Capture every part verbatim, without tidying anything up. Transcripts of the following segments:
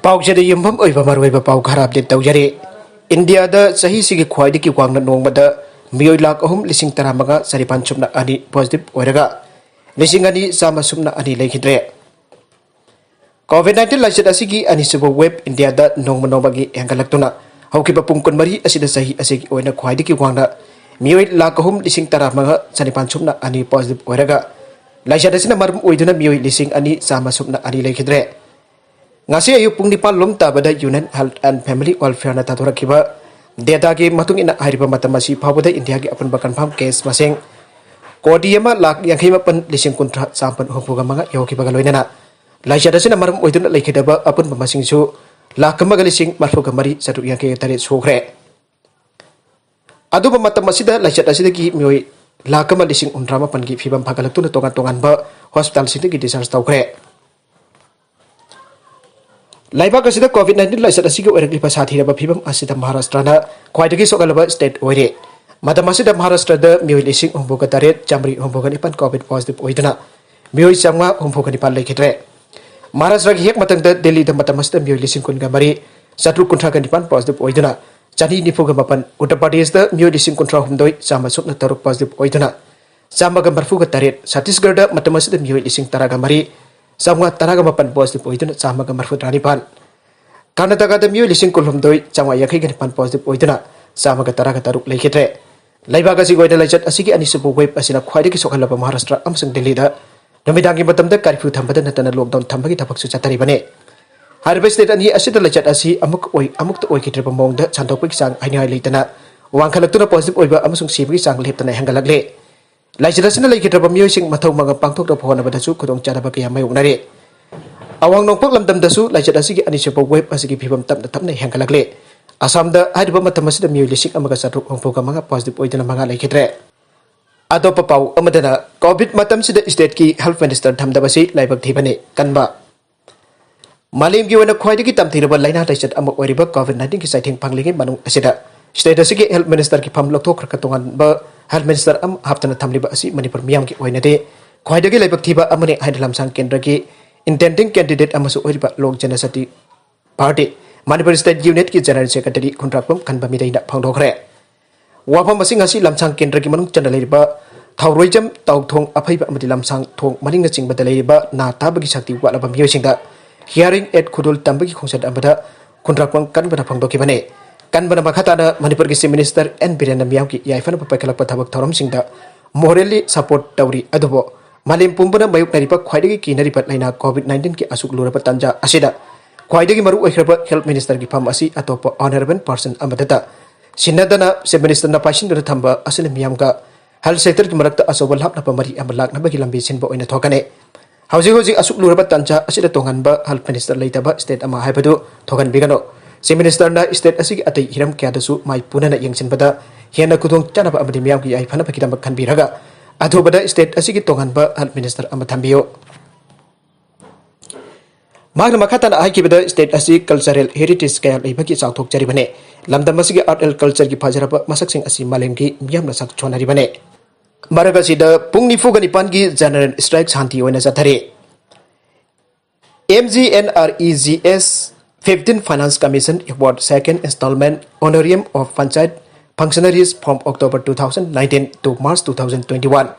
ꯄꯥꯎꯆꯦꯗ ꯌꯨꯝꯐꯝ ꯑꯣꯏꯕ ꯃꯔꯨꯑꯣꯏꯕ ꯄꯥꯎ ꯈꯔ ꯑꯞꯗꯦꯠ ꯇꯧꯖꯔꯤ꯫ ꯏꯟꯗꯤꯌꯥꯗ ꯆꯍꯤꯁꯤꯒꯤ ꯈ꯭ꯋꯥꯏꯗꯒꯤ ꯋꯥꯡꯅ ꯅꯣꯡꯃꯗ ꯃꯤꯑꯣꯏ ꯂꯥꯈ ꯑꯍꯨꯝ ꯂꯤꯁꯤꯡ ꯇꯔꯥꯃꯉꯥ ꯆꯅꯤꯄꯥꯟ ꯁꯨꯞꯅ ꯑꯅꯤ ꯄꯣꯖꯤꯇꯤꯚ ꯑꯣꯏꯔꯒ, ꯂꯤꯁꯤꯡ ꯑꯅꯤ ꯆꯥꯝꯃ ꯁꯨꯞꯅ ꯑꯅꯤ ꯂꯩꯈꯤꯗ꯭ꯔꯦ꯫ ꯀꯣꯚꯤꯗ ꯅꯥꯏꯟꯇꯤꯟ ꯂꯥꯏꯆꯠ ꯑꯁꯤꯒꯤ ꯑꯅꯤꯁꯨꯕ ꯋꯦꯕ ꯏꯟꯗꯤꯌꯥꯗ ꯅꯣꯡꯃ ꯅꯣꯡꯃꯒꯤ ꯍꯦꯟꯒꯠꯂꯛꯇꯨꯅ ꯍꯧꯈꯤꯕ ꯄꯨꯡ ꯀꯨꯟꯃꯔꯤ ꯑꯁꯤꯗ ꯆꯍꯤ ꯑꯁꯤꯒꯤ ꯑꯣꯏꯅ ꯈ꯭ꯋꯥꯏꯗꯒꯤ ꯋꯥꯡꯅ ꯃꯤꯑꯣꯏ ꯂꯥꯈ ꯑꯍꯨꯝ ꯂꯤꯁꯤꯡ ꯇꯔꯥꯃꯉꯥ ꯆꯅꯤꯄꯥꯟ ꯁꯨꯞꯅ ꯑꯅꯤ ꯄꯣꯖꯤꯇꯤꯚ ꯑꯣꯏꯔꯒ, ꯂꯥꯏꯆꯠ ꯑꯁꯤꯅ ꯃꯔꯝ ꯑꯣꯏꯗꯨꯅ ꯃꯤꯑꯣꯏ ꯂꯤꯁꯤꯡ ꯑꯅꯤ ꯆꯥꯝꯃ ꯁꯨꯞꯅ ꯑꯅꯤ ꯂꯩꯈꯤꯗ꯭ꯔꯦ꯫ ꯉꯁꯤ ꯑꯌꯨꯛ ꯄꯨꯡ ꯅꯤꯄꯥꯟ ꯂꯣꯝ ꯇꯥꯕꯗ Union Health and Family Welfareꯅ ꯊꯥꯗꯣꯔꯛꯈꯤꯕ dataꯒꯤ ꯃꯇꯨꯡ ꯏꯟꯅ, ꯍꯥꯏꯔꯤꯕ ꯃꯇꯝ ꯑꯁꯤ ꯐꯥꯎꯕꯗ ꯏꯟꯗꯤꯌꯥꯒꯤ ꯑꯄꯨꯟꯕ confirm case ꯃꯁꯤꯡ ꯀꯣꯇꯤ ꯑꯃ ꯂꯥꯈ ꯌꯥꯡꯈꯩ ꯃꯥꯄꯟ ꯂꯤꯁꯤꯡ ꯀꯨꯟꯊ꯭ꯔꯥ ꯆꯥꯃꯥꯄꯟ ꯍꯨꯝꯐꯨꯒ ꯃꯉꯥ ꯌꯧꯈꯤꯕꯒ ꯂꯣꯏꯅꯅ, ꯂꯥꯏꯆꯠ ꯑꯁꯤꯅ ꯃꯔꯝ ꯑꯣꯏꯗꯨꯅ ꯂꯩꯈꯤꯗꯕ ꯑꯄꯨꯟꯕ ꯃꯁꯤꯡꯁꯨ ꯂꯥꯈ ꯑꯃꯒ ꯂꯤꯁꯤꯡ ꯃꯔꯤꯐꯨꯒ ꯃꯔꯤ ꯆꯥꯇ꯭ꯔꯨꯛ ꯌꯥꯡꯈꯩꯒ ꯇꯔꯦꯠ ꯁꯨꯈ꯭ꯔꯦ꯫ ꯑꯗꯨꯕꯨ ꯃꯇꯝ ꯑꯁꯤꯗ ꯂꯥꯏꯆꯠ ꯑꯁꯤꯗꯒꯤ ꯃꯤꯑꯣꯏ ꯂꯥꯈ ꯑꯃ ꯂꯤꯁꯤꯡ ꯍꯨꯝꯗ꯭ꯔꯥ ꯃꯥꯄꯟꯒꯤ ꯐꯤꯕꯝ ꯐꯒꯠꯂꯛꯇꯨꯅ ꯇꯣꯉꯥꯟ ꯇꯣꯉꯥꯟꯕ hospitalꯁꯤꯡꯗꯒꯤ discharge ꯇꯧꯈ꯭ꯔꯦ꯫ ꯂꯩꯕꯥꯛ ꯑꯁꯤꯗ ꯀꯣꯚꯤꯗ ꯅꯥꯏꯟꯇꯤꯟ ꯂꯥꯏꯆꯠ ꯑꯁꯤꯒꯤ ꯑꯣꯏꯔꯛꯂꯤꯕ ꯁꯥꯊꯤꯔꯕ ꯐꯤꯕꯝ ꯑꯁꯤꯗ ꯃꯍꯥꯔꯥꯁꯇ꯭ꯔꯅ ꯈ꯭ꯋꯥꯏꯗꯒꯤ ꯁꯣꯛꯍꯜꯂꯕ state ꯑꯣꯏꯔꯦ꯫ ꯃꯇꯝ ꯑꯁꯤꯗ ꯃꯍꯥꯔꯥꯁꯇ꯭ꯔꯗ ꯃꯤꯑꯣꯏ ꯂꯤꯁꯤꯡ ꯍꯨꯝꯐꯨꯒ ꯇꯔꯦꯠ ꯆꯥꯃꯔꯤ ꯍꯨꯝꯐꯨꯒ ꯅꯤꯄꯥꯟ ꯀꯣꯚꯤꯗ ꯄꯣꯖꯤꯇꯤꯚ ꯑꯣꯏꯗꯨꯅ ꯃꯤꯑꯣꯏ ꯆꯥꯝꯃꯉꯥ ꯍꯨꯝꯐꯨꯒ ꯅꯤꯄꯥꯟ ꯂꯩꯈꯤꯗ꯭ꯔꯦ꯫ ꯃꯍꯥꯔꯥꯁꯇ꯭ꯔꯒꯤ ꯍꯦꯛ ꯃꯊꯪꯗ ꯗꯦꯜꯂꯤꯗ ꯃꯇꯝ ꯑꯁꯤꯗ ꯃꯤꯑꯣꯏ ꯂꯤꯁꯤꯡ ꯀꯨꯟꯒ ꯃꯔꯤ ꯆꯥꯇ꯭ꯔꯨꯛ ꯀꯨꯟꯊ꯭ꯔꯥꯒ ꯅꯤꯄꯥꯟ ꯄꯣꯖꯤꯇꯤꯚ ꯑꯣꯏꯗꯨꯅ ꯆꯅꯤ ꯅꯤꯐꯨꯒ ꯃꯥꯄꯟ, ꯎꯠꯇꯔ ꯄ꯭ꯔꯗꯦꯁꯇ ꯃꯤꯑꯣꯏ ꯂꯤꯁꯤꯡ ꯀꯨꯟꯊ꯭ꯔꯥ ꯍꯨꯝꯗꯣꯏ ꯆꯥꯝꯃ ꯁꯨꯞꯅ ꯇꯔꯨꯛ ꯄꯣꯖꯤꯇꯤꯚ ꯑꯣꯏꯗꯨꯅ ꯆꯥꯝꯃꯒ ꯃꯔꯤꯐꯨꯒ ꯇꯔꯦꯠ, ꯁꯠꯇꯤꯁꯒꯔꯗ ꯃꯇꯝ ꯑꯁꯤꯗ ꯃꯤꯑꯣꯏ ꯂꯤꯁꯤꯡ ꯇꯔꯥꯒ ꯃꯔꯤ ꯆꯥꯝꯃꯉꯥ ꯇꯔꯥꯒ ꯃꯥꯄꯟ ꯄꯣꯖꯤꯇꯤꯚ ꯑꯣꯏꯗꯨꯅ ꯆꯥꯝꯃꯒ ꯃꯔꯤꯐꯨꯇꯔꯥ ꯅꯤꯄꯥꯟ, ꯀꯔꯅꯥꯇꯀꯥꯗ ꯃꯤꯑꯣꯏ ꯂꯤꯁꯤꯡ ꯀꯨꯟꯍꯨꯝꯗꯣꯏ ꯆꯥꯝꯃꯉꯥ ꯌꯥꯡꯈꯩꯒ ꯅꯤꯄꯥꯟ ꯄꯣꯖꯤꯇꯤꯚ ꯑꯣꯏꯗꯨꯅ ꯆꯥꯝꯃꯒ ꯇꯔꯥꯒ ꯇꯔꯨꯛ ꯂꯩꯈꯤꯗ꯭ꯔꯦ꯫ ꯂꯩꯕꯥꯛ ꯑꯁꯤꯒꯤ ꯑꯣꯏꯅ ꯂꯥꯏꯆꯠ ꯑꯁꯤꯒꯤ ꯑꯅꯤꯁꯨꯕ ꯋꯦꯕ ꯑꯁꯤꯅ ꯈ꯭ꯋꯥꯏꯗꯒꯤ ꯁꯣꯛꯍꯜꯂꯕ ꯃꯍꯥꯔꯥꯁꯇ꯭ꯔ ꯑꯃꯁꯨꯡ ꯗꯦꯜꯂꯤꯗ ꯅꯨꯃꯤꯗꯥꯡꯒꯤ ꯃꯇꯝꯗ ꯀꯔꯐ꯭ꯌꯨ ꯊꯝꯕꯗ ꯅꯠꯇꯅ ꯂꯣꯛꯗꯥꯎꯟ ꯊꯝꯕꯒꯤ ꯊꯕꯛꯁꯨ ꯆꯠꯊꯔꯤꯕꯅꯤ꯫ ꯍꯥꯏꯔꯤꯕ state ꯑꯅꯤ ꯑꯁꯤꯗ ꯂꯥꯏꯆꯠ ꯑꯁꯤ ꯑꯃꯨꯛ ꯑꯣꯏ-, ꯑꯃꯨꯛꯇ ꯑꯣꯏꯈꯤꯗ꯭ꯔꯤꯕ ꯃꯑꯣꯡꯗ ꯁꯟꯗꯣꯛꯄꯒꯤ ꯆꯥꯡ ꯍꯥꯏꯅꯤꯡꯉꯥꯏ ꯂꯩꯇꯅ ꯋꯥꯡꯈꯠꯂꯛꯇꯨꯅ ꯄꯣꯖꯤꯇꯤꯚ ꯑꯣꯏꯕ ꯑꯃꯁꯨꯡ ꯁꯤꯕꯒꯤ ꯆꯥꯡ ꯂꯦꯞꯇꯅ ꯍꯦꯟꯒꯠꯂꯛꯂꯤ꯫ ꯂꯥꯏꯆꯠ ꯑꯁꯤꯅ ꯂꯩꯈꯤꯗ꯭ꯔꯕ ꯃꯤꯑꯣꯏꯁꯤꯡ ꯃꯊꯧ ꯃꯉꯝ ꯄꯥꯡꯊꯣꯛꯅꯕ ꯍꯣꯠꯅꯕꯗꯁꯨ ꯈꯨꯗꯣꯡꯆꯥꯗꯕ ꯀꯌꯥ ꯃꯥꯌꯣꯛꯅꯔꯤ꯫ ꯑꯋꯥꯡ ꯅꯣꯡꯄꯣꯛ ꯂꯝꯗꯝꯗꯁꯨ ꯂꯥꯏꯆꯠ ꯑꯁꯤꯒꯤ ꯑꯅꯤꯁꯨꯕ ꯋꯦꯕ ꯑꯁꯤꯒꯤ ꯐꯤꯕꯝ ꯇꯞꯅ ꯇꯞꯅ ꯍꯦꯟꯒꯠꯂꯛꯂꯤ꯫ ꯑꯁꯥꯝꯗ ꯍꯥꯏꯔꯤꯕ ꯃꯇꯝ ꯑꯁꯤꯗ ꯃꯤꯑꯣꯏ ꯂꯤꯁꯤꯡ ꯑꯃꯒ ꯆꯥꯇ꯭ꯔꯨꯛ ꯍꯨꯝꯐꯨꯒ ꯃꯉꯥ ꯄꯣꯖꯤꯇꯤꯚ ꯑꯣꯏꯗꯨꯅ ꯃꯉꯥ ꯂꯩꯈꯤꯗ꯭ꯔꯦ꯫ ꯑꯇꯣꯞꯄ ꯄꯥꯎ ꯑꯃꯗꯅ, ꯀꯣꯚꯤꯗ ꯃꯇꯝꯁꯤꯗ stateꯀꯤ health minister ꯊꯝꯗꯕꯁꯤ ꯂꯥꯏꯕꯛ ꯊꯤꯕꯅꯤ꯫ ꯀꯟꯕ꯫ ꯃꯥꯂꯦꯝꯒꯤ ꯑꯣꯏꯅ ꯈ꯭ꯋꯥꯏꯗꯒꯤ ꯇꯝꯊꯤꯔꯕ ꯂꯥꯏꯅꯥ ꯂꯥꯏꯆꯠ ꯑꯃ ꯑꯣꯏꯔꯤꯕ ꯀꯣꯚꯤꯗ ꯅꯥꯏꯟꯇꯤꯟꯒꯤ ꯆꯩꯊꯦꯡ ꯐꯪꯂꯤꯉꯩ ꯃꯅꯨꯡ ꯑꯁꯤꯗ, state ꯑꯁꯤꯒꯤ health ministerꯒꯤ ꯐꯝ ꯂꯧꯊꯣꯛꯈ꯭ꯔꯒ ꯇꯣꯉꯥꯟꯕ health minister ꯑꯃ ꯍꯥꯞꯇꯅ ꯊꯝꯂꯤꯕ ꯑꯁꯤ ꯃꯅꯤꯄꯨꯔ ꯃꯤꯌꯥꯝꯒꯤ ꯑꯣꯏꯅꯗꯤ ꯈ꯭ꯋꯥꯏꯗꯒꯤ ꯂꯥꯏꯕꯛ ꯊꯤꯕ ꯑꯃꯅꯤ ꯍꯥꯏꯅ ꯂꯝꯁꯥꯡ ꯀꯦꯟꯗ꯭ꯔꯒꯤ intending candidate ꯑꯃꯁꯨ ꯑꯣꯏꯔꯤꯕ ꯂꯣꯛ ꯖꯅꯁꯇꯤ ꯄꯥꯔꯇꯤ ꯃꯅꯤꯄꯨꯔ ꯁ꯭ꯇꯦꯠ ꯌꯨꯅꯤꯠꯀꯤ ꯖꯦꯅꯔꯦꯜ ꯁꯦꯀ꯭ꯔꯦꯇꯔꯤ ꯈꯨꯟꯗ꯭ꯔꯥꯛꯄꯝ ꯈꯟꯕ ꯃꯤꯗꯩꯅ ꯐꯣꯡꯗꯣꯛꯈ꯭ꯔꯦ꯫ ꯋꯥꯐꯝ ꯑꯁꯤ ꯉꯁꯤ ꯂꯝꯁꯥꯡ ꯀꯦꯟꯗ꯭ꯔꯒꯤ ꯃꯅꯨꯡ ꯆꯟꯅ ꯂꯩꯔꯤꯕ ꯊꯧꯔꯣꯏꯖꯝ, ꯇꯥꯎꯊꯣꯡ ꯑꯐꯩꯕ ꯑꯃꯗꯤ ꯂꯝꯁꯥꯡ ꯊꯣꯡ ꯃꯅꯤꯡꯅꯆꯤꯡꯕꯗ ꯂꯩꯔꯤꯕ ꯅꯥ ꯇꯥꯕꯒꯤ ꯁꯛꯇꯤ ꯋꯥꯠꯂꯕ ꯃꯤꯑꯣꯏꯁꯤꯡꯗ hearing aid ꯈꯨꯗꯣꯜ ꯇꯝꯕꯒꯤ ꯈꯣꯡꯆꯠ ꯑꯃꯗ ꯈꯨꯟꯗ꯭ꯔꯥꯛꯄꯝ ꯀꯟꯕꯅ ꯐꯣꯡꯗꯣꯛꯈꯤꯕꯅꯤ꯫ ꯀꯟꯕꯅ ꯃꯈꯥ ꯇꯥꯅ ꯃꯅꯤꯄꯨꯔꯒꯤ Chief Minister ꯑꯦꯟ ꯕꯤꯔꯦꯟꯅ ꯃꯤꯌꯥꯝꯒꯤ ꯌꯥꯏꯐꯅꯕ ꯄꯥꯏꯈꯠꯂꯛꯄ ꯊꯕꯛ ꯊꯧꯔꯝꯁꯤꯡꯗ morally support ꯇꯧꯔꯤ, ꯑꯗꯨꯕꯨ ꯃꯥꯂꯦꯝ ꯄꯨꯝꯕꯅ ꯃꯥꯌꯣꯛꯅꯔꯤꯕ ꯈ꯭ꯋꯥꯏꯗꯒꯤ ꯀꯤꯅꯔꯤꯕ ꯂꯥꯏꯅꯥ COVID nineteenꯒꯤ ꯑꯁꯨꯛ ꯂꯨꯔꯕ ꯇꯥꯟꯖꯥ ꯑꯁꯤꯗ ꯈ꯭ꯋꯥꯏꯗꯒꯤ ꯃꯔꯨ ꯑꯣꯏꯈ꯭ꯔꯕ Health Ministerꯒꯤ ꯐꯝ ꯑꯁꯤ ꯑꯇꯣꯞꯄ honourable person ꯑꯃꯗꯇ ꯁꯤꯟꯅꯗꯅ Chief Ministerꯅ ꯄꯥꯏꯁꯤꯟꯗꯨꯅ ꯊꯝꯕ ꯑꯁꯤꯅ ꯃꯤꯌꯥꯝꯒ health sectorꯒꯤ ꯃꯔꯛꯇ ꯑꯆꯧꯕ ꯂꯥꯞꯅꯕ ꯃꯔꯤ ꯑꯃ ꯂꯥꯛꯅꯕꯒꯤ ꯂꯝꯕꯤ ꯁꯤꯟꯕ ꯑꯣꯏꯅ ꯊꯣꯛꯀꯅꯤ꯫ ꯍꯧꯖꯤꯛ ꯍꯧꯖꯤꯛ ꯑꯁꯨꯛ ꯂꯨꯔꯕ ꯇꯥꯟꯖꯥ ꯑꯁꯤꯗ ꯇꯣꯉꯥꯟꯕ Health Minister ꯂꯩꯇꯕ state ꯑꯃ ꯍꯥꯏꯕꯗꯨ ꯊꯣꯛꯍꯟꯕꯤꯒꯅꯨ꯫ Chief Ministerꯅ state ꯑꯁꯤꯒꯤ ꯑꯇꯩ ꯍꯤꯔꯝ ꯀꯌꯥꯗꯁꯨ ꯃꯥꯏ ꯄꯨꯅꯅ ꯌꯦꯡꯁꯤꯟꯕꯗ ꯍꯦꯟꯅ ꯈꯨꯗꯣꯡ ꯆꯥꯅꯕ ꯑꯃꯗꯤ ꯃꯤꯌꯥꯝꯒꯤ ꯌꯥꯏꯐꯅꯕꯒꯤꯗꯃꯛ ꯈꯟꯕꯤꯔꯒ ꯑꯊꯨꯕꯗ state ꯑꯁꯤꯒꯤ ꯇꯣꯉꯥꯟꯕ Health Minister ꯑꯃ ꯊꯝꯕꯤꯌꯨ꯫ ꯃꯍꯥꯛꯅ ꯃꯈꯥ ꯇꯥꯅ ꯍꯥꯏꯈꯤꯕꯗ, state ꯑꯁꯤ cultural heritage ꯀꯌꯥ ꯂꯩꯕꯒꯤ ꯆꯥꯎꯊꯣꯛꯆꯔꯤꯕꯅꯤ꯫ ꯂꯝꯗꯝ ꯑꯁꯤꯒꯤ art and cultureꯒꯤ ꯐꯖꯔꯕ ꯃꯁꯛꯁꯤꯡ ꯑꯁꯤ ꯃꯥꯂꯦꯝꯒꯤ ꯃꯤꯌꯥꯝꯅ ꯁꯛ ꯁꯣꯟꯅꯔꯤꯕꯅꯤ꯫ ꯃꯔꯛ ꯑꯁꯤꯗ ꯄꯨꯡ ꯅꯤꯐꯨꯒ ꯅꯤꯄꯥꯟꯒꯤ general strike ꯁꯥꯟꯇꯤ ꯑꯣꯏꯅ ꯆꯠꯊꯔꯤ꯫ MGNREGS fifteen Finance Commission Award second installment honorarium of Panchayat functionaries from October two thousand nineteen to March two thousand twenty-one꯫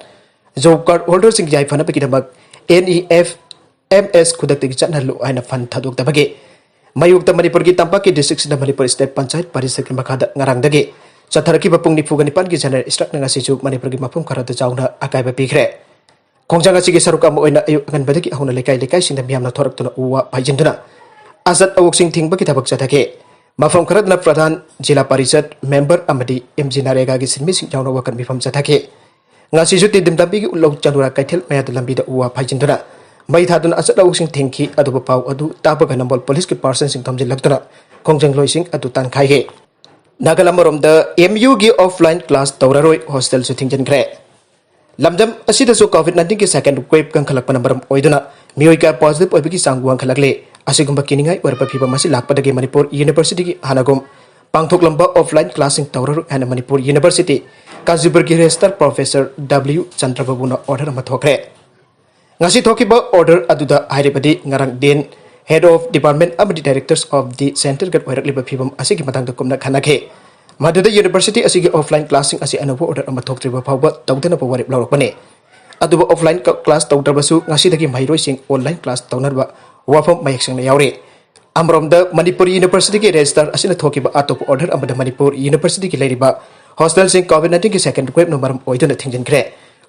Job card holderꯁꯤꯡ ꯌꯥꯏꯐꯅꯕꯒꯤꯗꯃꯛ NEFMS ꯈꯨꯗꯛꯇꯒꯤ ꯆꯠꯅꯍꯜꯂꯨ ꯍꯥꯏꯅ fund ꯊꯥꯗꯣꯛꯇꯕꯒꯤ ꯃꯥꯌꯣꯛꯇ ꯃꯅꯤꯄꯨꯔꯒꯤ ꯇꯝꯄꯥꯛꯀꯤ districtꯁꯤꯡꯗ ꯃꯅꯤꯄꯨꯔ State Panchayat Parishadꯀꯤ ꯃꯈꯥꯗ ꯉꯔꯥꯡꯗꯒꯤ ꯆꯠꯊꯔꯛꯈꯤꯕ ꯄꯨꯡ ꯅꯤꯐꯨꯒ ꯅꯤꯄꯥꯟꯒꯤ general strikeꯅ ꯉꯁꯤꯁꯨ ꯃꯅꯤꯄꯨꯔꯒꯤ ꯃꯐꯝ ꯈꯔꯗ ꯆꯥꯎꯅ ꯑꯀꯥꯏꯕ ꯄꯤꯈ꯭ꯔꯦ꯫ ꯈꯣꯡꯖꯪ ꯑꯁꯤꯒꯤ ꯁꯔꯨꯛ ꯑꯃ ꯑꯣꯏꯅ ꯑꯌꯨꯛ ꯑꯉꯟꯕꯗꯒꯤ ꯍꯧꯅ ꯂꯩꯀꯥꯏ ꯂꯩꯀꯥꯏꯁꯤꯡꯗ ꯃꯤꯌꯥꯝꯅ ꯊꯣꯔꯛꯇꯨꯅ ꯎ ꯋꯥ ꯄꯥꯏꯁꯤꯟꯗꯨꯅ ꯑꯆꯠ ꯑꯋꯣꯛꯁꯤꯡ ꯊꯤꯡꯕꯒꯤ ꯊꯕꯛ ꯆꯠꯊꯈꯤ꯫ ꯃꯐꯝ ꯈꯔꯗꯅ ꯄ꯭ꯔꯙꯥꯟ, ꯖꯤꯂꯥ ꯄꯥꯔꯤꯁꯠ ꯃꯦꯝꯕꯔ ꯑꯃꯗꯤ MGNREGAꯒꯤ ꯁꯤꯟꯃꯤꯁꯤꯡ ꯌꯥꯎꯅ ꯋꯥꯀꯠ ꯃꯤꯐꯝ ꯆꯠꯊꯈꯤ꯫ ꯉꯁꯤꯁꯨ ꯇꯤꯗꯤꯝ ꯂꯝꯕꯤꯒꯤ ꯎꯠꯂꯧ ꯆꯅꯨꯔꯥ ꯀꯩꯊꯦꯜ ꯃꯌꯥꯗ ꯂꯝꯕꯤꯗ ꯎ ꯋꯥ ꯐꯥꯏꯖꯤꯟꯗꯨꯅ ꯃꯩ ꯊꯥꯗꯨꯅ ꯑꯆꯠ ꯑꯋꯣꯛꯁꯤꯡ ꯊꯤꯡꯈꯤ꯫ ꯑꯗꯨꯕꯨ ꯄꯥꯎ ꯑꯗꯨ ꯇꯥꯕꯒ ꯅꯝꯕꯣꯜ ꯄꯨꯂꯤꯁꯀꯤ ꯄꯥꯔꯁꯟꯁꯤꯡ ꯊꯣꯝꯖꯤꯜꯂꯛꯇꯨꯅ ꯈꯣꯡꯖꯪꯂꯣꯏꯁꯤꯡ ꯑꯗꯨ ꯇꯥꯟꯈꯥꯏꯈꯤ꯫ ꯅꯥꯀꯜ ꯑꯃꯔꯣꯝꯗ, MUꯒꯤ offline class ꯇꯧꯔꯔꯣꯏ, hostelꯁꯨ ꯊꯤꯡꯖꯤꯟꯈ꯭ꯔꯦ꯫ ꯂꯝꯗꯝ ꯑꯁꯤꯗꯁꯨ COVID nineteenꯒꯤ second wave ꯀꯟꯈꯠꯂꯛꯄꯅ ꯃꯔꯝ ꯑꯣꯏꯗꯨꯅ ꯃꯤꯑꯣꯏ ꯀꯌꯥ positive ꯑꯣꯏꯕꯒꯤ ꯆꯥꯡ ꯋꯥꯡꯈꯠꯂꯛꯂꯦ꯫ ꯑꯁꯤꯒꯨꯝꯕ ꯀꯤꯅꯤꯡꯉꯥꯏ ꯑꯣꯏꯔꯕ ꯐꯤꯕꯝ ꯑꯁꯤ ꯂꯥꯛꯄꯗꯒꯤ ꯃꯅꯤꯄꯨꯔ Universityꯒꯤ ꯍꯥꯟꯅꯒꯨꯝ ꯄꯥꯡꯊꯣꯛꯂꯝꯕ offline classꯁꯤꯡ ꯇꯧꯔꯔꯣꯏ ꯍꯥꯏꯅ Manipur University ꯀꯥꯟꯆꯤꯄꯨꯔꯒꯤ Registrar Professor W ꯆꯟꯗ꯭ꯔꯕꯥꯕꯨꯅ order ꯑꯃ ꯊꯣꯛꯈ꯭ꯔꯦ꯫ ꯉꯁꯤ ꯊꯣꯛꯈꯤꯕ order ꯑꯗꯨꯗ ꯍꯥꯏꯔꯤꯕꯗꯤ, ꯉꯔꯥꯡ ꯗꯦꯟ Head of Department ꯑꯃꯗꯤ Directors of the Centreꯒ ꯑꯣꯏꯔꯛꯂꯤꯕ ꯐꯤꯕꯝ ꯑꯁꯤꯒꯤ ꯃꯇꯥꯡꯗ ꯀꯨꯞꯅ ꯈꯟꯅꯈꯤ꯫ ꯃꯗꯨꯗ university ꯑꯁꯤꯒꯤ offline classꯁꯤꯡ ꯑꯁꯤ ꯑꯅꯧꯕ order ꯑꯃ ꯊꯣꯛꯇ꯭ꯔꯤꯕ ꯐꯥꯎꯕ ꯇꯧꯗꯅꯕ ꯋꯥꯔꯦꯞ ꯂꯧꯔꯛꯄꯅꯤ꯫ ꯑꯗꯨꯕꯨ offline class ꯇꯧꯗ꯭ꯔꯕꯁꯨ ꯉꯁꯤꯗꯒꯤ ꯃꯍꯩꯔꯣꯏꯁꯤꯡ online class ꯇꯧꯅꯕ ꯋꯥꯐꯝ ꯃꯌꯦꯛ ꯁꯦꯡꯅ ꯌꯥꯎꯔꯤ꯫ ꯑꯃꯔꯣꯝꯗ ꯃꯅꯤꯄꯨꯔ Universityꯒꯤ registrar ꯑꯁꯤꯅ ꯊꯣꯛꯈꯤꯕ ꯑꯇꯣꯞꯄ order ꯑꯃꯗ ꯃꯅꯤꯄꯨꯔ Universityꯒꯤ ꯂꯩꯔꯤꯕ hostelꯁꯤꯡ COVID nineteenꯒꯤ second waveꯅ ꯃꯔꯝ ꯑꯣꯏꯗꯨꯅ ꯊꯤꯡꯖꯤꯟꯈ꯭ꯔꯦ꯫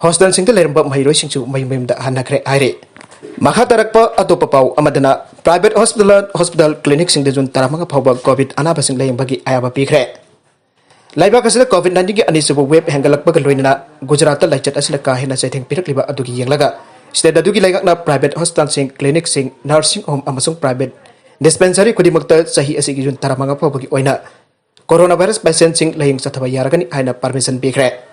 Hostelꯁꯤꯡꯗ ꯂꯩꯔꯝꯕ ꯃꯍꯩꯔꯣꯏꯁꯤꯡꯁꯨ ꯃꯌꯨꯝ ꯃꯌꯨꯝꯗ ꯍꯟꯅꯈ꯭ꯔꯦ ꯍꯥꯏꯔꯤ꯫ ꯃꯈꯥ ꯇꯥꯔꯛꯄ ꯑꯇꯣꯞꯄ ꯄꯥꯎ ꯑꯃꯗꯅ, private hospital, hospital clinicꯁꯤꯡꯗ June ꯇꯔꯥꯃꯉꯥ ꯐꯥꯎꯕ COVID ꯑꯅꯥꯕꯁꯤꯡ ꯂꯥꯌꯦꯡꯕꯒꯤ ꯑꯌꯥꯕ ꯄꯤꯈ꯭ꯔꯦ꯫ ꯂꯩꯕꯥꯛ ꯑꯁꯤꯗ COVID nineteenꯒꯤ ꯑꯅꯤꯁꯨꯕ wave ꯍꯦꯟꯒꯠꯂꯛꯄꯒ ꯂꯣꯏꯅꯅ ꯒꯨꯖꯔꯥꯠꯇ ꯂꯥꯏꯆꯠ ꯑꯁꯤꯅ ꯀꯥ ꯍꯦꯟꯅ ꯆꯩꯊꯦꯡ ꯄꯤꯔꯛꯂꯤꯕ ꯑꯗꯨꯒꯤ ꯌꯦꯡꯂꯒ, state ꯑꯗꯨꯒꯤ ꯂꯩꯉꯥꯛꯅ private hospitalꯁꯤꯡ, clinicꯁꯤꯡ, nursing home ꯑꯃꯁꯨꯡ private dispensary ꯈꯨꯗꯤꯡꯃꯛꯇ ꯆꯍꯤ ꯑꯁꯤꯒꯤ June ꯇꯔꯥꯃꯉꯥ ꯐꯥꯎꯕꯒꯤ ꯑꯣꯏꯅ coronavirus patientꯁꯤꯡ ꯂꯥꯌꯦꯡ ꯆꯠꯊꯕ ꯌꯥꯔꯒꯅꯤ ꯍꯥꯏꯅ permission ꯄꯤꯈ꯭ꯔꯦ꯫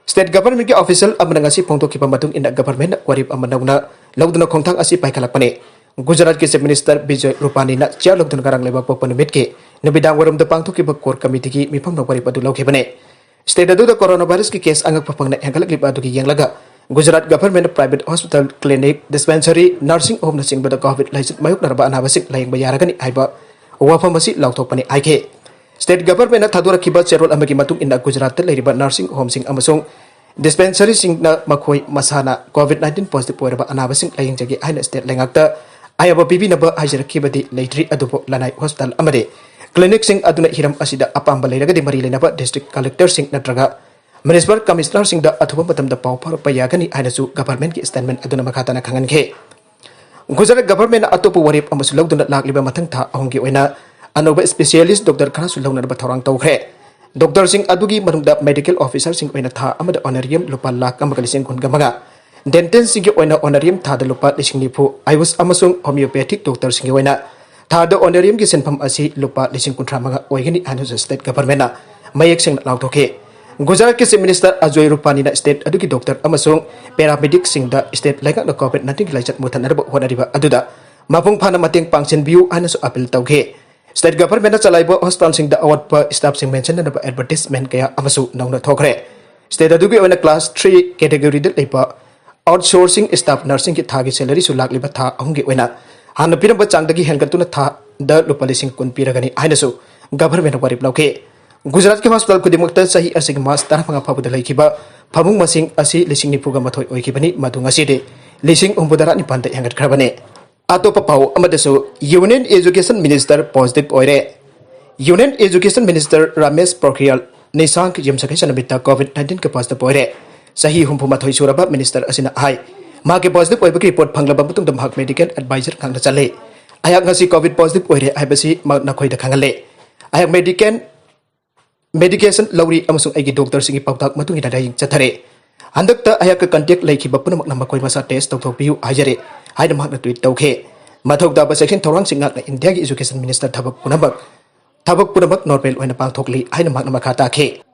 State governmentꯀꯤ official ꯑꯃꯅ ꯉꯁꯤ ꯐꯣꯡꯗꯣꯛꯈꯤꯕ ꯃꯇꯨꯡ ꯏꯟꯅ, governmentꯅ ꯋꯥꯔꯦꯞ ꯑꯃ ꯅꯧꯅ ꯂꯧꯗꯨꯅ ꯈꯣꯡꯊꯥꯡ ꯑꯁꯤ ꯄꯥꯏꯈꯠꯂꯛꯄꯅꯤ꯫ ꯒꯨꯖꯔꯥꯠꯀꯤ Chief Minister ꯕꯤꯖꯣꯏ ꯔꯨꯄꯥꯅꯤꯅ chair ꯂꯧꯗꯨꯅ ꯉꯔꯥꯡ ꯂꯩꯕꯥꯛꯄꯣꯛꯄ ꯅꯨꯃꯤꯠꯀꯤ ꯅꯨꯃꯤꯗꯥꯡ ꯋꯥꯏꯔꯝꯗ ꯄꯥꯡꯊꯣꯛꯈꯤꯕ core committeeꯒꯤ ꯃꯤꯐꯝꯅ ꯋꯥꯔꯦꯞ ꯑꯗꯨ ꯂꯧꯈꯤꯕꯅꯤ꯫ State ꯑꯗꯨꯗ coronavirusꯀꯤ case ꯑꯉꯛꯄ ꯐꯪꯅ ꯍꯦꯟꯒꯠꯂꯛꯂꯤꯕ ꯑꯗꯨꯒꯤ ꯌꯦꯡꯂꯒ, Gujarat governmentꯅ private hospital, clinic, dispensary, nursing homeꯅꯆꯤꯡꯕꯗ COVID ꯂꯥꯏꯆꯠ ꯃꯥꯌꯣꯛꯅꯔꯕ ꯑꯅꯥꯕꯁꯤꯡ ꯂꯥꯌꯦꯡꯕ ꯌꯥꯔꯒꯅꯤ ꯍꯥꯏꯕ ꯋꯥꯐꯝ ꯑꯁꯤ ꯂꯥꯎꯊꯣꯛꯄꯅꯤ ꯍꯥꯏꯈꯤ꯫ State governmentꯅ ꯊꯥꯗꯣꯔꯛꯈꯤꯕ ꯆꯦꯔꯣꯜ ꯑꯃꯒꯤ ꯃꯇꯨꯡ ꯏꯟꯅ, ꯒꯨꯖꯔꯥꯠꯇ ꯂꯩꯔꯤꯕ nursing homeꯁꯤꯡ ꯑꯃꯁꯨꯡ dispensaryꯁꯤꯡꯅ ꯃꯈꯣꯏ ꯃꯁꯥꯅ COVID nineteen positive ꯑꯣꯏꯔꯕ ꯑꯅꯥꯕꯁꯤꯡ ꯂꯥꯌꯦꯡꯖꯒꯦ ꯍꯥꯏꯅ state ꯂꯩꯉꯥꯛꯇ ꯑꯌꯥꯕ ꯄꯤꯕꯤꯅꯕ ꯍꯥꯏꯖꯔꯛꯈꯤꯕꯗꯤ ꯂꯩꯇ꯭ꯔꯤ, ꯑꯗꯨꯕꯨ ꯂꯅꯥꯏ hospital ꯑꯃꯗꯤ clinicꯁꯤꯡ ꯑꯗꯨꯅ ꯍꯤꯔꯝ ꯑꯁꯤꯗ ꯑꯄꯥꯝꯕ ꯂꯩꯔꯒꯗꯤ ꯃꯔꯤ ꯂꯩꯅꯕ district collectorꯁꯤꯡ ꯅꯠꯇ꯭ꯔꯒ municipal commissionerꯁꯤꯡꯗ ꯑꯊꯨꯕ ꯃꯇꯝꯗ ꯄꯥꯎ ꯐꯥꯎꯔꯛꯄ ꯌꯥꯒꯅꯤ ꯍꯥꯏꯅꯁꯨ governmentꯀꯤ statement ꯑꯗꯨꯅ ꯃꯈꯥ ꯇꯥꯅ ꯈꯪꯍꯟꯈꯤ꯫ ꯒꯨꯖꯔꯥꯠ governmentꯅ ꯑꯇꯣꯞꯄ ꯋꯥꯔꯦꯞ ꯑꯃꯁꯨ ꯂꯧꯗꯨꯅ ꯂꯥꯛꯂꯤꯕ ꯃꯊꯪ ꯊꯥ ꯑꯍꯨꯝꯒꯤ ꯑꯣꯏꯅ ꯑꯅꯧꯕ specialist doctor ꯈꯔꯁꯨ ꯂꯧꯅꯅꯕ ꯊꯧꯔꯥꯡ ꯇꯧꯈ꯭ꯔꯦ꯫ Doctorꯁꯤꯡ ꯑꯗꯨꯒꯤ ꯃꯅꯨꯡꯗ medical officerꯁꯤꯡ ꯑꯣꯏꯅ ꯊꯥ ꯑꯃꯗ honorarium ꯂꯨꯄꯥ ꯂꯥꯈ ꯑꯃꯒ ꯂꯤꯁꯤꯡ ꯀꯨꯟꯒ ꯃꯉꯥ, dentistꯁꯤꯡꯒꯤ ꯑꯣꯏꯅ honorarium ꯊꯥꯗ ꯂꯨꯄꯥ ꯂꯤꯁꯤꯡ ꯅꯤꯐꯨ, ꯑꯌꯨꯁ ꯑꯃꯁꯨꯡ homeopathic doctorꯁꯤꯡꯒꯤ ꯑꯣꯏꯅ ꯊꯥꯗ honorariumꯒꯤ ꯁꯦꯟꯐꯝ ꯑꯁꯤ ꯂꯨꯄꯥ ꯂꯤꯁꯤꯡ ꯀꯨꯟꯊ꯭ꯔꯥ ꯃꯉꯥ ꯑꯣꯏꯒꯅꯤ ꯍꯥꯏꯅꯁꯨ state governmentꯅ ꯃꯌꯦꯛ ꯁꯦꯡꯅ ꯂꯥꯎꯊꯣꯛꯈꯤ꯫ ꯒꯨꯖꯔꯥꯠꯀꯤ Chief Minister ꯑꯖꯣꯏ ꯔꯨꯄꯥꯅꯤꯅ state ꯑꯗꯨꯒꯤ doctor ꯑꯃꯁꯨꯡ paramedicꯁꯤꯡꯗ state ꯂꯩꯉꯥꯛꯅ COVID nineteenꯒꯤ ꯂꯥꯏꯆꯠ ꯃꯨꯊꯠꯅꯅꯕ ꯍꯣꯠꯅꯔꯤꯕ ꯑꯗꯨꯗ ꯃꯄꯨꯡ ꯐꯥꯅ ꯃꯇꯦꯡ ꯄꯥꯡꯁꯤꯟꯕꯤꯌꯨ ꯍꯥꯏꯅꯁꯨ appeal ꯇꯧꯈꯤ꯫ State governmentꯅ ꯆꯂꯥꯏꯕ hospitalꯁꯤꯡꯗ ꯑꯋꯥꯠꯄ staffꯁꯤꯡ ꯃꯦꯟꯁꯤꯟꯅꯅꯕ advertisement ꯀꯌꯥ ꯑꯃꯁꯨ ꯅꯧꯅ ꯊꯣꯛꯈ꯭ꯔꯦ꯫ State ꯑꯗꯨꯒꯤ ꯑꯣꯏꯅ class three categoryꯗ ꯂꯩꯕ outsourcing staff nursingꯒꯤ ꯊꯥꯒꯤ salaryꯁꯨ ꯂꯥꯛꯂꯤꯕ ꯊꯥ ꯑꯍꯨꯝꯒꯤ ꯑꯣꯏꯅ ꯍꯥꯟꯅ ꯄꯤꯔꯝꯕ ꯆꯥꯡꯗꯒꯤ ꯍꯦꯟꯒꯠꯇꯨꯅ ꯊꯥꯗ ꯂꯨꯄꯥ ꯂꯤꯁꯤꯡ ꯀꯨꯟ ꯄꯤꯔꯒꯅꯤ ꯍꯥꯏꯅꯁꯨ ꯒꯚꯔꯟꯃꯦꯟꯠꯅ ꯋꯥꯔꯦꯞ ꯂꯧꯈꯤ꯫ ꯒꯨꯖꯔꯥꯠꯀꯤ ꯍꯣꯁꯄꯤꯇꯥꯜ ꯈꯨꯗꯤꯡꯃꯛꯇ ꯆꯍꯤ ꯑꯁꯤꯒꯤ ꯃꯥꯔꯆ ꯇꯔꯥꯃꯉꯥ ꯐꯥꯎꯕꯗ ꯂꯩꯈꯤꯕ ꯐꯃꯨꯡ ꯃꯁꯤꯡ ꯑꯁꯤ ꯂꯤꯁꯤꯡ ꯅꯤꯐꯨꯒ ꯃꯥꯊꯣꯏ ꯑꯣꯏꯈꯤꯕꯅꯤ, ꯃꯗꯨ ꯉꯁꯤꯗꯤ ꯂꯤꯁꯤꯡ ꯍꯨꯝꯐꯨꯇꯔꯥ ꯅꯤꯄꯥꯟꯗ ꯍꯦꯟꯒꯠꯈ꯭ꯔꯕꯅꯤ꯫ ꯑꯇꯣꯞꯄ ꯄꯥꯎ ꯑꯃꯗꯁꯨ, ꯌꯨꯅꯤꯌꯟ ꯑꯦꯖꯨꯀꯦꯁꯟ ꯃꯤꯅꯤꯁꯇꯔ ꯄꯣꯖꯤꯇꯤꯚ ꯑꯣꯏꯔꯦ꯫ ꯌꯨꯅꯤꯌꯟ ꯑꯦꯖꯨꯀꯦꯁꯟ ꯃꯤꯅꯤꯁꯇꯔ ꯔꯥꯃꯦꯁ ꯄꯣꯈ꯭ꯔꯤꯌꯥꯜ ꯅꯤꯁꯥꯡꯛ ꯌꯨꯝꯁꯀꯩꯁ ꯅꯨꯃꯤꯠꯇ ꯀꯣꯚꯤꯗ ꯅꯥꯏꯟꯇꯤꯟꯒꯤ ꯄꯣꯖꯤꯇꯤꯚ ꯑꯣꯏꯔꯦ꯫ ꯆꯍꯤ ꯍꯨꯝꯐꯨ ꯃꯥꯊꯣꯏ ꯁꯨꯔꯕ ꯃꯤꯅꯤꯁꯇꯔ ꯑꯁꯤꯅ ꯍꯥꯏ, ꯃꯍꯥꯛꯀꯤ ꯄꯣꯖꯤꯇꯤꯚ ꯑꯣꯏꯕꯒꯤ ꯔꯤꯄꯣꯔꯠ ꯐꯪꯂꯕ ꯃꯇꯨꯡꯗ ꯃꯍꯥꯛ ꯃꯦꯗꯤꯀꯦꯜ ꯑꯦꯗꯚꯥꯏꯖꯔ ꯉꯥꯛꯅ ꯆꯠꯂꯤ꯫ ꯑꯩꯍꯥꯛ ꯉꯁꯤ ꯀꯣꯚꯤꯗ ꯄꯣꯖꯤꯇꯤꯚ ꯑꯣꯏꯔꯦ ꯍꯥꯏꯕꯁꯤ ꯃꯍꯥꯛ ꯅꯈꯣꯏꯗ ꯈꯪꯍꯜꯂꯦ꯫ ꯑꯩꯍꯥꯛ ꯃꯦꯗꯤꯀꯦꯜ ꯃꯦꯗꯤꯀꯦꯁꯟ ꯂꯧꯔꯤ ꯑꯃꯁꯨꯡ ꯑꯩꯒꯤ ꯗꯣꯛꯇꯔꯁꯤꯡꯒꯤ ꯄꯥꯎꯇꯥꯛ ꯃꯇꯨꯡ ꯏꯟꯅ ꯂꯥꯌꯦꯡ ꯆꯠꯊꯔꯦ꯫ ꯍꯟꯗꯛꯇ ꯑꯩꯍꯥꯛꯀ ꯀꯟꯇꯦꯛ ꯂꯩꯈꯤꯕ ꯄꯨꯝꯅꯃꯛꯅ ꯃꯈꯣꯏ ꯃꯁꯥ ꯇꯦꯁ ꯇꯧꯊꯣꯛꯄꯤꯌꯨ ꯍꯥꯏꯖꯔꯦ ꯍꯥꯏꯅ ꯃꯍꯥꯛꯅ ꯇ꯭ꯋꯤꯠ ꯇꯧꯈꯤ꯫ ꯃꯊꯧ ꯇꯥꯕ ꯆꯦꯛꯁꯤꯟ ꯊꯧꯔꯥꯡꯁꯤꯡ ꯉꯥꯛꯅ ꯏꯟꯗꯤꯌꯥꯒꯤ ꯑꯦꯖꯨꯀꯦꯁꯟ ꯃꯤꯅꯤꯁꯇꯔ ꯊꯕꯛ ꯄꯨꯝꯅꯃꯛ, ꯊꯕꯛ ꯄꯨꯝꯅꯃꯛ ꯅꯣꯔꯃꯦꯜ ꯑꯣꯏꯅ ꯄꯥꯡꯊꯣꯛꯂꯤ ꯍꯥꯏꯅ ꯃꯍꯥꯛꯅ ꯃꯈꯥ ꯇꯥꯈꯤ꯫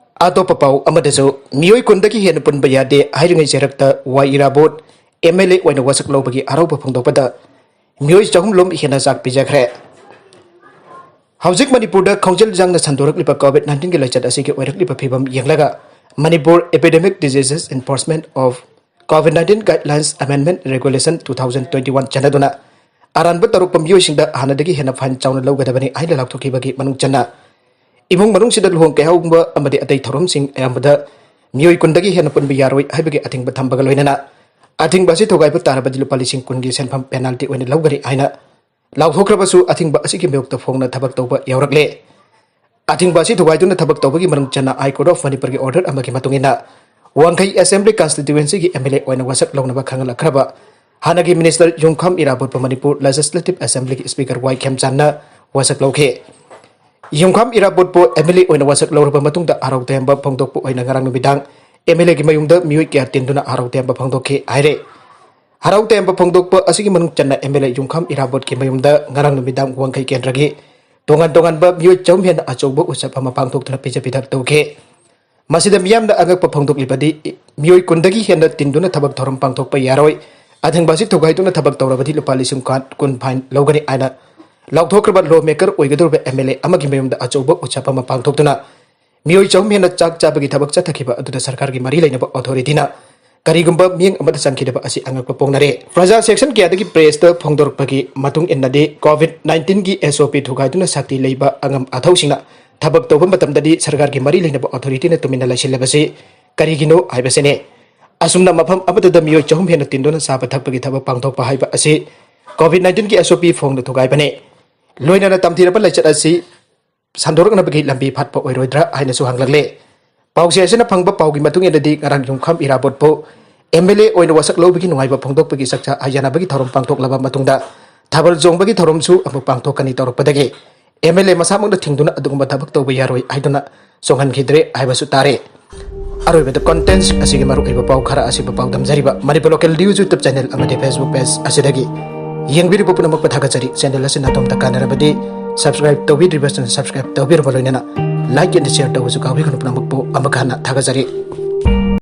ꯑꯇꯣꯞꯄ ꯄꯥꯎ ꯑꯃꯗꯁꯨ, ꯃꯤꯑꯣꯏ ꯀꯨꯟꯗꯒꯤ ꯍꯦꯟꯅ ꯄꯨꯟꯕ ꯌꯥꯗꯦ ꯍꯥꯏꯔꯤꯉꯩ ꯆꯩꯔꯛꯇ ꯋꯥꯏ ꯏꯔꯥꯕꯣꯠ ꯑꯦꯝ ꯑꯦꯜ ꯑꯦ ꯑꯣꯏꯅ ꯋꯥꯁꯛ ꯂꯧꯕꯒꯤ ꯍꯔꯥꯎꯕ ꯐꯣꯡꯗꯣꯛꯄꯗ ꯃꯤꯑꯣꯏ ꯆꯍꯨꯝ ꯂꯣꯝ ꯍꯦꯟꯅ ꯆꯥꯛ ꯄꯤꯖꯈ꯭ꯔꯦ꯫ ꯍꯧꯖꯤꯛ ꯃꯅꯤꯄꯨꯔꯗ ꯈꯣꯡꯖꯦꯜ ꯌꯥꯡꯅ ꯁꯟꯗꯣꯔꯛꯂꯤꯕ ꯀꯣꯚꯤꯗ ꯅꯥꯏꯟꯇꯤꯟꯒꯤ ꯂꯥꯏꯆꯠ ꯑꯁꯤꯒꯤ ꯑꯣꯏꯔꯛꯂꯤꯕ ꯐꯤꯕꯝ ꯌꯦꯡꯂꯒ, Manipur Epidemic Diseases Enforcement of COVID nineteen Guidelines Amendment Regulation two thousand twenty one ꯆꯠꯅꯗꯨꯅ ꯑꯔꯥꯟꯕ ꯇꯧꯔꯛꯄ ꯃꯤꯑꯣꯏꯁꯤꯡꯗ ꯍꯥꯟꯅꯗꯒꯤ ꯍꯦꯟꯅ ꯐꯥꯏꯟ ꯆꯥꯎꯅ ꯂꯧꯒꯗꯕꯅꯤ ꯍꯥꯏꯅ ꯂꯥꯎꯊꯣꯛꯈꯤꯕꯒꯤ ꯃꯅꯨꯡ ꯆꯟꯅ ꯏꯃꯨꯡ ꯃꯅꯨꯡꯁꯤꯗ ꯂꯨꯍꯣꯡ ꯀꯩꯍꯧꯕ ꯑꯃꯗꯤ ꯑꯇꯩ ꯊꯧꯔꯝꯁꯤꯡ ꯑꯌꯥꯝꯕꯗ ꯃꯤꯑꯣꯏ ꯀꯨꯟꯗꯒꯤ ꯍꯦꯟꯅ ꯄꯨꯟꯕ ꯌꯥꯔꯣꯏ ꯍꯥꯏꯕꯒꯤ ꯑꯊꯤꯡꯕ ꯊꯝꯕꯒ ꯂꯣꯏꯅꯅ ꯑꯊꯤꯡꯕ ꯑꯁꯤ ꯊꯨꯒꯥꯏꯕ ꯇꯥꯔꯕꯗꯤ ꯂꯨꯄꯥ ꯂꯤꯁꯤꯡ ꯀꯨꯟꯒꯤ ꯁꯦꯟꯐꯝ ꯄꯦꯅꯥꯜꯇꯤ ꯑꯣꯏꯅ ꯂꯧꯒꯅꯤ ꯍꯥꯏꯅ ꯂꯥꯎꯊꯣꯛꯈ꯭ꯔꯕꯁꯨ, ꯑꯊꯤꯡꯕ ꯑꯁꯤꯒꯤ ꯃꯥꯌꯣꯛꯇ ꯐꯣꯡꯅ ꯊꯕꯛ ꯇꯧꯕ ꯌꯥꯎꯔꯛꯂꯦ꯫ ꯑꯊꯤꯡꯕ ꯑꯁꯤ ꯊꯨꯒꯥꯏꯗꯨꯅ ꯊꯕꯛ ꯇꯧꯕꯒꯤ ꯃꯅꯨꯡ ꯆꯟꯅ High Court of Manipurꯒꯤ order ꯑꯃꯒꯤ ꯃꯇꯨꯡ ꯏꯟꯅ ꯋꯥꯡꯈꯩ Assembly Constituencyꯒꯤ M L A ꯑꯣꯏꯅ ꯋꯥꯁꯛ ꯂꯧꯅꯕ ꯈꯪꯍꯜꯂꯛꯈ꯭ꯔꯕ ꯍꯥꯟꯅꯒꯤ ꯃꯤꯅꯤꯁꯇꯔ ꯌꯨꯝꯈꯥꯝ ꯏꯔꯥꯕꯣꯠꯄꯨ ꯃꯅꯤꯄꯨꯔ Legislative Assemblyꯒꯤ Speaker ꯋꯥꯏ ꯈꯦꯝꯆꯥꯟꯅ ꯋꯥꯁꯛ ꯂꯧꯈꯤ꯫ ꯌꯨꯝꯈꯥꯝ ꯏꯔꯥꯕꯣꯠꯄꯨ M L A ꯑꯣꯏꯅ ꯋꯥꯁꯛ ꯂꯧꯔꯕ ꯃꯇꯨꯡꯗ ꯍꯔꯥꯎ ꯇꯌꯥꯝꯕ ꯐꯣꯡꯗꯣꯛꯄ ꯑꯣꯏꯅ ꯉꯔꯥꯡ ꯅꯨꯃꯤꯗꯥꯡ M L Aꯒꯤ ꯃꯌꯨꯝꯗ ꯃꯤꯑꯣꯏ ꯀꯌꯥ ꯇꯤꯟꯗꯨꯅ ꯍꯔꯥꯎ ꯇꯌꯥꯝꯕ ꯐꯣꯡꯗꯣꯛꯈꯤ ꯍꯥꯏꯔꯦ꯫ ꯍꯔꯥꯎ ꯇꯌꯥꯝꯕ ꯐꯣꯡꯗꯣꯛꯄ ꯑꯁꯤꯒꯤ ꯃꯅꯨꯡ ꯆꯟꯅ M L A ꯌꯨꯝꯈꯥꯝ ꯏꯔꯥꯕꯣꯠꯀꯤ ꯃꯌꯨꯝꯗ ꯉꯔꯥꯡ ꯅꯨꯃꯤꯗꯥꯡ ꯋꯥꯡꯈꯩ ꯀꯦꯟꯗ꯭ꯔꯒꯤ ꯇꯣꯉꯥꯟ ꯇꯣꯉꯥꯟꯕ ꯃꯤꯑꯣꯏ ꯆꯍꯨꯝ ꯍꯦꯟꯅ ꯑꯆꯧꯕ ꯎꯠꯁꯕ ꯑꯃ ꯄꯥꯡꯊꯣꯛꯇꯨꯅ ꯄꯤꯖ ꯄꯤꯊꯛ ꯇꯧꯈꯤ꯫ ꯃꯁꯤꯗ ꯃꯤꯌꯥꯝꯅ ꯑꯉꯛꯄ ꯐꯣꯡꯗꯣꯛꯂꯤꯕꯗꯤ, ꯃꯤꯑꯣꯏ ꯀꯨꯟꯗꯒꯤ ꯍꯦꯟꯅ ꯇꯤꯟꯗꯨꯅ ꯊꯕꯛ ꯊꯧꯔꯝ ꯄꯥꯡꯊꯣꯛꯄ ꯌꯥꯔꯣꯏ, ꯑꯊꯤꯡꯕ ꯑꯁꯤ ꯊꯨꯒꯥꯏꯗꯨꯅ ꯊꯕꯛ ꯇꯧꯔꯕꯗꯤ ꯂꯨꯄꯥ ꯂꯤꯁꯤꯡ ꯀꯨꯟ ꯐꯥꯏꯟ ꯂꯧꯒꯅꯤ ꯍꯥꯏꯅ ꯂꯥꯎꯊꯣꯛꯈ꯭ꯔꯕ law maker ꯑꯣꯏꯒꯗꯧꯔꯤꯕ M L A ꯑꯃꯒꯤ ꯃꯌꯨꯝꯗ ꯑꯆꯧꯕ ꯎꯠꯁꯕ ꯑꯃ ꯄꯥꯡꯊꯣꯛꯇꯨꯅ ꯃꯤꯑꯣꯏ ꯆꯍꯨꯝ ꯍꯦꯟꯅ ꯆꯥꯛ ꯆꯥꯕꯒꯤ ꯊꯕꯛ ꯆꯠꯊꯈꯤꯕ ꯑꯗꯨꯗ ꯁꯔꯀꯥꯔꯒꯤ ꯃꯔꯤ ꯂꯩꯅꯕ authorityꯅ ꯀꯔꯤꯒꯨꯝꯕ ꯃꯤꯠꯌꯦꯡ ꯑꯃꯠꯇ ꯆꯪꯈꯤꯗꯕ ꯑꯁꯤ ꯑꯉꯛꯄ ꯄꯣꯛꯅꯔꯦ꯫ ꯄ꯭ꯔꯖꯥ ꯁꯦꯛꯁꯟ ꯀꯌꯥꯗꯒꯤ ꯄ꯭ꯔꯦꯁꯇ ꯐꯣꯡꯗꯣꯔꯛꯄꯒꯤ ꯃꯇꯨꯡ ꯏꯟꯅꯗꯤ, ꯀꯣꯚꯤꯗ ꯅꯥꯏꯟꯇꯤꯟꯒꯤ ꯑꯦꯁ ꯑꯣ ꯄꯤ ꯊꯨꯒꯥꯏꯗꯨꯅ ꯁꯛꯇꯤ ꯂꯩꯕ ꯑꯉꯝ ꯑꯊꯧꯁꯤꯡꯅ ꯊꯕꯛ ꯇꯧꯕ ꯃꯇꯝꯗꯗꯤ ꯁꯔꯀꯥꯔꯒꯤ ꯃꯔꯤ ꯂꯩꯅꯕ ꯑꯣꯊꯣꯔꯤꯇꯤꯅ ꯇꯨꯃꯤꯟꯅ ꯂꯩꯁꯤꯜꯂꯕꯁꯤ ꯀꯔꯤꯒꯤꯅꯣ ꯍꯥꯏꯕꯁꯤꯅꯤ꯫ ꯑꯁꯨꯝꯅ ꯃꯐꯝ ꯑꯃꯠꯇꯗ ꯃꯤꯑꯣꯏ ꯆꯍꯨꯝ ꯍꯦꯟꯅ ꯇꯤꯟꯗꯨꯅ ꯆꯥꯕ ꯊꯛꯄꯒꯤ ꯊꯕꯛ ꯄꯥꯡꯊꯣꯛꯄ ꯍꯥꯏꯕ ꯑꯁꯤ ꯀꯣꯚꯤꯗ ꯅꯥꯏꯟꯇꯤꯟꯒꯤ ꯑꯦꯁ ꯑꯣ ꯄꯤ ꯐꯣꯡꯗꯨꯅ ꯊꯨꯒꯥꯏꯕꯅꯤ꯫ ꯂꯣꯏꯅꯅ ꯇꯝꯊꯤꯔꯕ ꯂꯥꯏꯆꯠ ꯑꯁꯤ ꯁꯟꯗꯣꯔꯛꯅꯕꯒꯤ ꯂꯝꯕꯤ ꯐꯠꯄ ꯑꯣꯏꯔꯣꯏꯗ꯭ꯔꯥ ꯍꯥꯏꯅꯁꯨ ꯍꯪꯂꯛꯂꯦ꯫ ꯄꯥꯎꯆꯦ ꯑꯁꯤꯅ ꯐꯪꯕ ꯄꯥꯎꯒꯤ ꯃꯇꯨꯡ ꯏꯟꯅꯗꯤ, ꯉꯔꯥꯡ ꯌꯨꯝꯈꯝ ꯏꯔꯥꯕꯣꯠꯄꯨ ꯑꯦꯝ ꯑꯦꯜ ꯑꯦ ꯑꯣꯏꯅ ꯋꯥꯁꯛ ꯂꯧꯕꯒꯤ ꯅꯨꯡꯉꯥꯏꯕ ꯐꯣꯡꯗꯣꯛꯄꯒꯤ ꯆꯥꯛꯆꯥ ꯍꯩꯖꯅꯕꯒꯤ ꯊꯧꯔꯝ ꯄꯥꯡꯊꯣꯛꯂꯕ ꯃꯇꯨꯡꯗ, ꯊꯥꯕꯜ ꯆꯣꯡꯕꯒꯤ ꯊꯧꯔꯝꯁꯨ ꯑꯃꯨꯛ ꯄꯥꯡꯊꯣꯛꯀꯅꯤ ꯇꯧꯔꯛꯄꯗꯒꯤ, ꯑꯦꯝ ꯑꯦꯜ ꯑꯦ ꯃꯁꯥꯃꯛꯅ ꯊꯤꯡꯗꯨꯅ ꯑꯗꯨꯒꯨꯝꯕ ꯊꯕꯛ ꯇꯧꯕ ꯌꯥꯔꯣꯏ ꯍꯥꯏꯗꯨꯅ ꯆꯣꯡꯍꯟꯈꯤꯗ꯭ꯔꯦ ꯍꯥꯏꯕꯁꯨ ꯇꯥꯔꯦ꯫ ꯑꯔꯣꯏꯕꯗ, ꯀꯣꯟꯇꯦꯟꯁ ꯑꯁꯤꯒꯤ ꯃꯔꯨꯑꯣꯏꯕ ꯄꯥꯎ ꯈꯔ ꯑꯁꯤꯕꯨ ꯄꯥꯎꯗꯝꯖꯔꯤꯕ Manipur local news YouTube channel ꯑꯃꯗꯤ ꯐꯦꯁꯕꯨꯛ ꯄꯦꯖ ꯑꯁꯤꯗꯒꯤ ꯌꯦꯡꯕꯤꯔꯤꯕ ꯄꯨꯝꯅꯃꯛꯄꯨ ꯊꯥꯒꯠꯆꯔꯤ꯫ ꯆꯦꯅꯦꯜ ꯑꯁꯤꯅ ꯑꯗꯣꯝꯗ ꯀꯥꯟꯅꯔꯕꯗꯤ ꯁꯕꯁꯀ꯭ꯔꯥꯏꯕ ꯇꯧꯕꯤꯗ꯭ꯔꯤꯕꯁꯤꯡ ꯁꯕꯁꯀ꯭ꯔꯥꯏꯕ ꯇꯧꯕꯤꯔꯕ ꯂꯣꯏꯅꯅ ꯂꯥꯏꯛ ꯑꯦꯟ ꯁꯤꯌꯔ ꯇꯧꯕꯁꯨ ꯀꯥꯎꯕꯤꯒꯅꯨ꯫ ꯄꯨꯝꯅꯃꯛꯄꯨ ꯑꯃꯨꯛ ꯍꯟꯅ ꯊꯥꯒꯠꯆꯔꯤ꯫